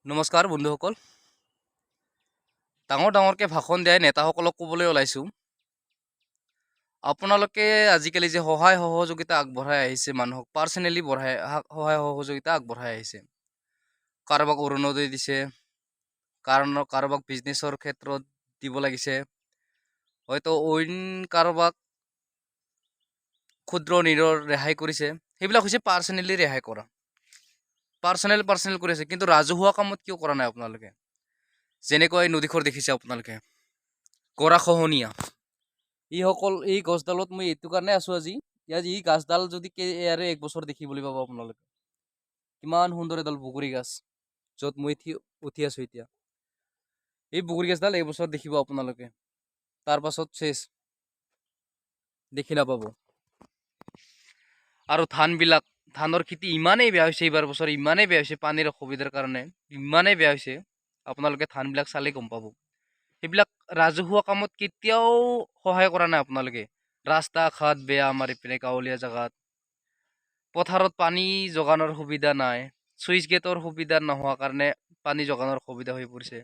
নমস্কাৰ বন্ধুসকল। ডাঙৰ ডাঙৰকৈ ভাষণ দিয়াই নেতাসকলক ক'বলৈ ওলাইছোঁ, আপোনালোকে আজিকালি যে সহায় সহযোগিতা আগবঢ়াই আহিছে, মানুহক পাৰ্চনেলি বঢ়াই সহায় সহযোগিতা আগবঢ়াই আহিছে, কাৰোবাক অৰুণোদয় দিছে, কাৰণ কাৰোবাক বিজনেছৰ ক্ষেত্ৰত দিব লাগিছে, হয়তো অইন কাৰোবাক ক্ষুদ্ৰ ঋণৰ ৰেহাই কৰিছে। সেইবিলাক হৈছে পাৰ্চনেলি ৰেহাই কৰা, পাৰ্চনেল পাৰ্চনেল কৰি আছে। কিন্তু ৰাজহুৱা কামত কিয় কৰা নাই আপোনালোকে? যেনেকৈ এই নদীখৰ দেখিছে আপোনালোকে, গৰাখহনীয়া। এইসকল এই গছডালত মই এইটো কাৰণে আছোঁ আজি। ইয়াত এই গাছডাল যদি ইয়াৰে এক বছৰ দেখিবলৈ পাব আপোনালোকে, কিমান সুন্দৰ এডাল বগৰী গাছ, য'ত মই উঠি আছোঁ এতিয়া। এই বগৰী গাছডাল এইবছৰ দেখিব আপোনালোকে, তাৰ পাছত শেষ দেখি নাপাব। আৰু ধানবিলাক, ধানৰ খেতি ইমানেই বেয়া হৈছে এইবাৰ বছৰ, ইমানেই বেয়া হৈছে, পানীৰ অসুবিধাৰ কাৰণে ইমানেই বেয়া হৈছে, আপোনালোকে ধানবিলাক চালেই গম পাব। সেইবিলাক ৰাজহুৱা কামত কেতিয়াও সহায় কৰা নাই আপোনালোকে। ৰাস্তা ঘাট বেয়া আমাৰ ইপিনে গাঁৱলীয়া জেগাত, পথাৰত পানী যোগানৰ সুবিধা নাই, চুইচ গেটৰ সুবিধা নোহোৱা কাৰণে পানী যোগানৰ অসুবিধা হৈ পৰিছে।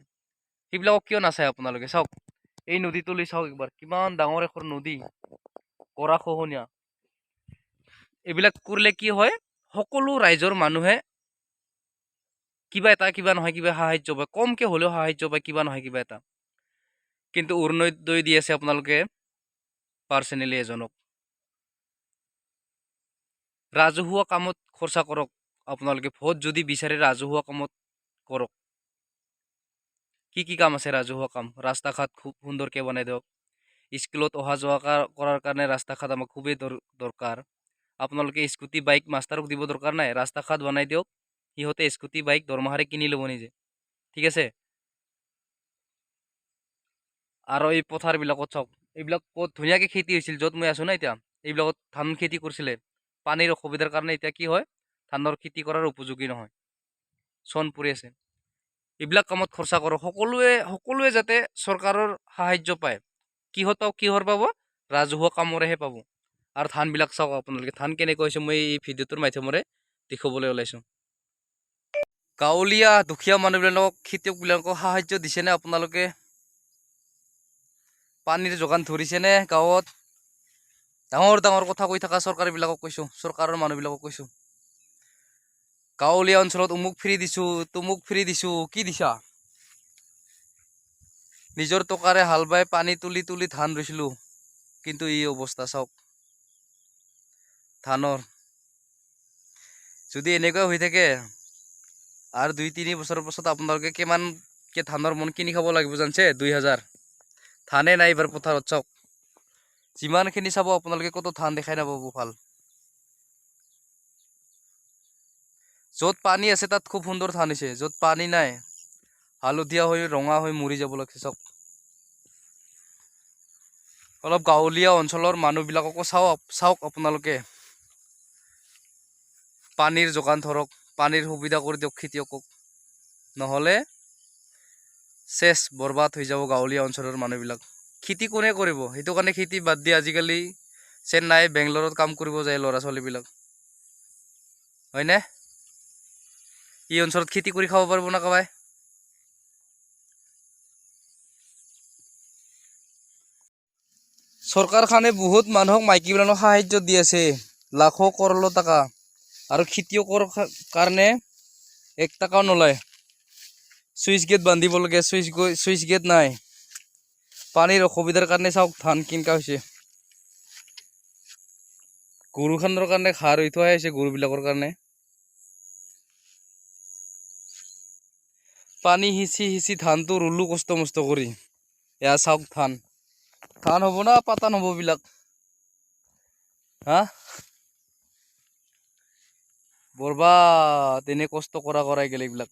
সেইবিলাকক কিয় নাচায় আপোনালোকে? চাওক, এই নদীটোলৈ চাওক একবাৰ, কিমান ডাঙৰ এখন নদী, গৰাখহনীয়া। এইবিলাক কৰিলে কি হয়, সকলো ৰাইজৰ মানুহে কিবা এটা, কিবা নহয় কিবা সাহাৰ্য পায়, কমকৈ হ'লেও সাহাৰ্য পায়, কিবা নহয় কিবা এটা। কিন্তু অৰুণোদয় দি আছে আপোনালোকে পাৰ্চনেলি এজনক। ৰাজহুৱা কামত খৰচা কৰক আপোনালোকে, ভোট যদি বিচাৰে ৰাজহুৱা কামত কৰক। কি কি কাম আছে ৰাজহুৱা কাম? ৰাস্তা ঘাট খুব সুন্দৰকৈ বনাই দিয়ক। স্কুলত অহা যোৱা কৰাৰ কাৰণে ৰাস্তা ঘাট আমাক খুবেই দৰকাৰ। আপোনালোকে স্কুটি বাইক মাষ্টাৰক দিব দৰকাৰ নাই, ৰাস্তা ঘাট বনাই দিয়ক, সিহঁতে স্কুটি বাইক দৰমহাৰে কিনি ল'ব নিজে, ঠিক আছে? আৰু এই পথাৰবিলাকত চাওক, এইবিলাক ক'ত ধুনীয়াকৈ খেতি হৈছিল, য'ত মই আছোঁ না এতিয়া, এইবিলাকত ধান খেতি কৰিছিলে। পানীৰ অসুবিধাৰ কাৰণে এতিয়া কি হয়, ধানৰ খেতি কৰাৰ উপযোগী নহয়, চন পৰি আছে। এইবিলাক কামত খৰচা কৰক সকলোৱে, সকলোৱে যাতে চৰকাৰৰ সাহাৰ্য পায়। কিহত পাব, কিহৰ পাব? ৰাজহুৱা কামৰেহে পাব। আৰু ধানবিলাক চাওক আপোনালোকে, ধান কেনেকুৱা হৈছে মই এই ভিডিঅ'টোৰ মাধ্যমেৰে দেখুৱাবলৈ ওলাইছোঁ। গাঁৱলীয়া দুখীয়া মানুহবিলাকক, খেতিয়কবিলাকক সাহাৰ্য দিছেনে আপোনালোকে? পানীৰ যোগান ধৰিছেনে গাঁৱত? ডাঙৰ ডাঙৰ কথা কৈ থকা চৰকাৰবিলাকক কৈছোঁ, চৰকাৰৰ মানুহবিলাকক কৈছোঁ, গাঁৱলীয়া অঞ্চলত অমুক ফ্ৰী দিছোঁ, তুমুক ফ্ৰী দিছোঁ, কি দিছা? নিজৰ টকাৰে হাল বাই পানী তুলি তুলি ধান ৰুইছিলোঁ, কিন্তু এই অৱস্থা চাওক ধানৰ। যদি এনেকুৱা হৈ থাকে আৰু 2-3 বছৰৰ পাছত আপোনালোকে কিমানকৈ ধানৰ মোন কিনি খাব লাগিব জানছে? 2000। ধানেই নাই এইবাৰ পথাৰত। চাওক, যিমানখিনি চাব আপোনালোকে ক'তো ধান দেখাই নাপাব ভাল। য'ত পানী আছে তাত খুব সুন্দৰ ধান হৈছে, য'ত পানী নাই হালধীয়া হৈ ৰঙা হৈ মৰি যাব লাগিছে। চাওক, অলপ গাঁৱলীয়া অঞ্চলৰ মানুহবিলাককো চাওক, চাওক আপোনালোকে, পানীৰ যোগান ধৰক, পানীৰ সুবিধা কৰি দিয়ক খেতিয়কক, নহ'লে চেচ বৰবাদ হৈ যাব গাঁৱলীয়া অঞ্চলৰ মানুহবিলাক। খেতি কোনে কৰিব? সেইটো কাৰণে খেতি বাদ দি আজিকালি চেন্নাই বেংগলোৰত কাম কৰিব যায় ল'ৰা ছোৱালীবিলাক, হয়নে? এই অঞ্চলত খেতি কৰি খাব পাৰিব না কাবাই? চৰকাৰখনে বহুত মানুহক, মাইকীবিলাকক সাহাৰ্য দি আছে লাখো কৰোৰ টকা, আৰু খেতিয়কৰ কাৰণে 1 টকাও নলয়। চুইচ গেট বান্ধিব লাগে, চুইচ গেট নাই। পানীৰ অসুবিধাৰ কাৰণে চাওক ধান কেনেকুৱা হৈছে। গৰুখনৰ কাৰণে ঘাঁহ ৰুই থোৱাই হৈছে গৰুবিলাকৰ কাৰণে। পানী সিঁচি সিঁচি ধানটো ৰুলো কষ্ট মষ্ট কৰি। এয়া চাওক ধান, ধান হ'ব না পাতান হ'ব বিলাক? হা, বৰবাদ, এনে কষ্ট কৰা কৰাই গ'ল এইবিলাক।